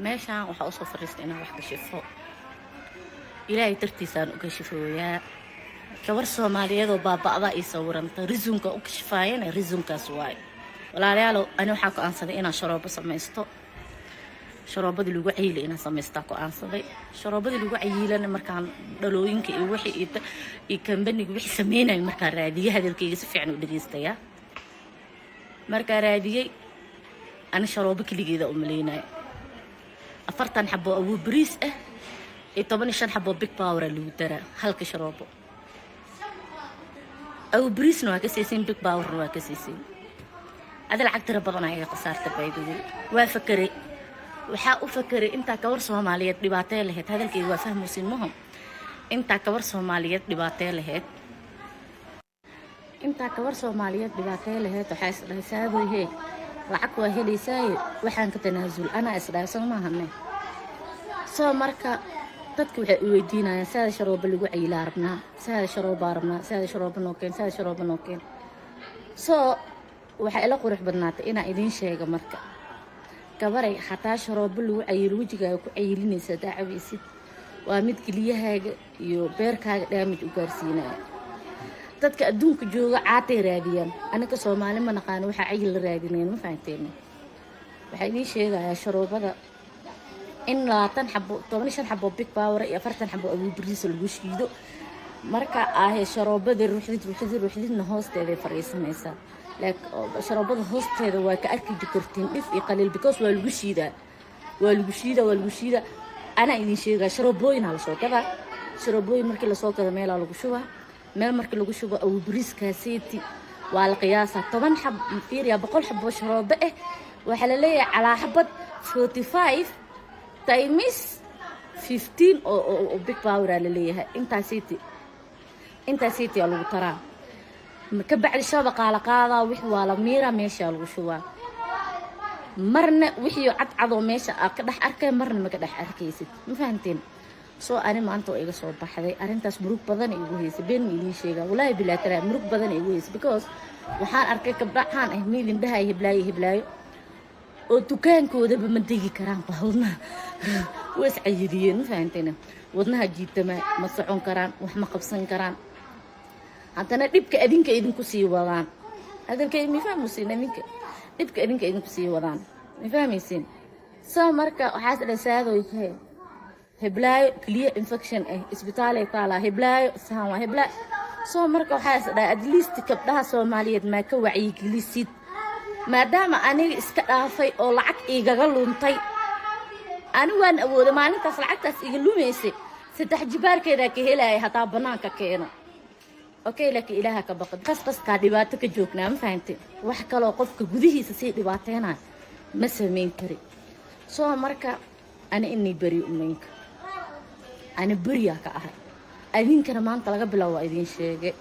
Meeshaan waxaa usoo fadhiistay inaan wax kashifo. Ilaahay dartiisaan u kashifooyaa. Gabar Soomaaliyeedoo baaba'daa ii sawiranta, reasonka u kashifaayana reasonkaas waaye. Walaalayaalow, ani waxaa go-aansaday inaan sharoobo samaysto. Sharoobadii lagu cayili inaan samaystaa go-aansaday. Sharoobadii lagu cayiilana markaan dhalooyinka iyo wixii iyo kambaniga wixii sameynayo markaan raadiyey, hadalkayga si fiican u dhageystayaa, markaan raadiyey, ani sharoobo keligeeda u maleynayo 40 xabo awuu bariis ah iyo 15 xabo Big Powera lagu daraa halka sharoobo. Awuu bariisna waa ka siisiin, Big Powerna waa ka siisiin. Adi lacag tira badan ayaa khasaarta. By the way, waa fakeray, waxaa u fakeray intaa gabar Soomaaliyeed dhibaatee lahayd. Hadalkayga waa fahmuusin maho? Intaa gabar Soomaaliyeed dhibaatee lahayd, intaa gabar Soomaaliyeed dhibaatee lahayd, waxaa isdhahay, "Saadoy, hee, lacag waa helaysaaye, waxaan ka tanaasul." Anaa isdhahay, soo maahane? Soo marka dadka waxay u weydiinayaan, "Saada, sharooba lagu cayilaa rabnaa. Saada, sharoobaa rabnaa. Saada, sharooba noo keen. Saada, sharooba noo keen." Soo waxaa ila qurux badnaatay inaan idiin sheego. Marka gabaray, xataa sharoobo lagu cayilo wejigaaga ku cayilinaysa hadaa cabaysid, waa mid keliyahaaga iyo beerkaaga damage u gaarsiinaya. Dadka adduunka jooga caatay raadiyaan, aniga Soomaali ma naqaano waxaa cayil la raadinayn. Ma fahanteena? Waxaa idiin sheegayaa sharoobada in 20 xabo, 15 xabo Big Power iyo 40 xabo abuubariisa lagu shiido. Marka ahe sharoobada ruuxdid, ruuxdid, ruuxdidna, hoosteeday fadhiisanaysaa. Sharoobada hoosteeda waa ka arki kartiin dhif iyo qaliil, because waa lagu shiidaa, waa lagu shiidaa, waa lagu shiidaa. Anaa idin sheegaa, sharoobooyinaa lasoo gadaa. Sharoobooyin markii lasoo gado, meelaa lagu shubaa. Meel markii lagu shubo, awbariiskaaseeti waa la qiyaasaa. 10 xab, fiiriya, 100 xabo sharoobo ah waxaa la leeyahay calaa xabad 45 times 15 oo Big Powera la leeyahay. Intaasiti, intaasiti aa lagu taraa. Ka bacdi shabaqaa la qaadaa, wix waa la miiraa, meeshaa lagu shubaa. Marna wixii cadcadoo meesha aa ka dhex arkay, marna ma ka dhex arkaysid. Ma fahanteen? Soo ani maanta oo iga soo baxday arrintaas, murug badan igu haysay. Been ma idiin sheegaa? Walaahi bilaa talaa, murug badan igu haysay, because waxaan arkay gabdhaxaan ah, ma idin dhahay heblaayo, heblaayo, oo dukaankoodaba ma degi karaan. Wadnaha waa is cayidiyeen. Ma fahanteen? Wadnaha jiitama, ma socon karaan, wax ma qabsan karaan. Haddana dhibka adinka idinku sii wadaan. Hadalkay ma fahmaysiin? Adinka dhibka idinka idinku sii wadaan, ma fahmaysiin? Soo marka waxaas dha, "Saadoy, he, heblaayo keliya infection ah, isbitaalay taalaa. Heblaayo saan waa heblaayo." Soo marka waxaa is dhahay, at least gabdhaha Soomaaliyeed maa ka wacyigelisid, maadaama aniga iska dhaafay oo lacag igaga luntay. Ani waan awooday maalintaas lacagtaas iga lumaysay saddex jibaarkeedaa ka helaya haddaa banaanka keeno. Okay, laakiin Ilaaha ka baqa. Qasqaskaa dhibaato ka joognaa. Ma fahantay? Wax kaloo qofka gudihiisa sii dhibaateynayo ma samayn kari. Soo marka ani inay beri umaynka, ani beriyaa ka ahay. Adinkana maanta laga bilaabo waa idiin sheegay.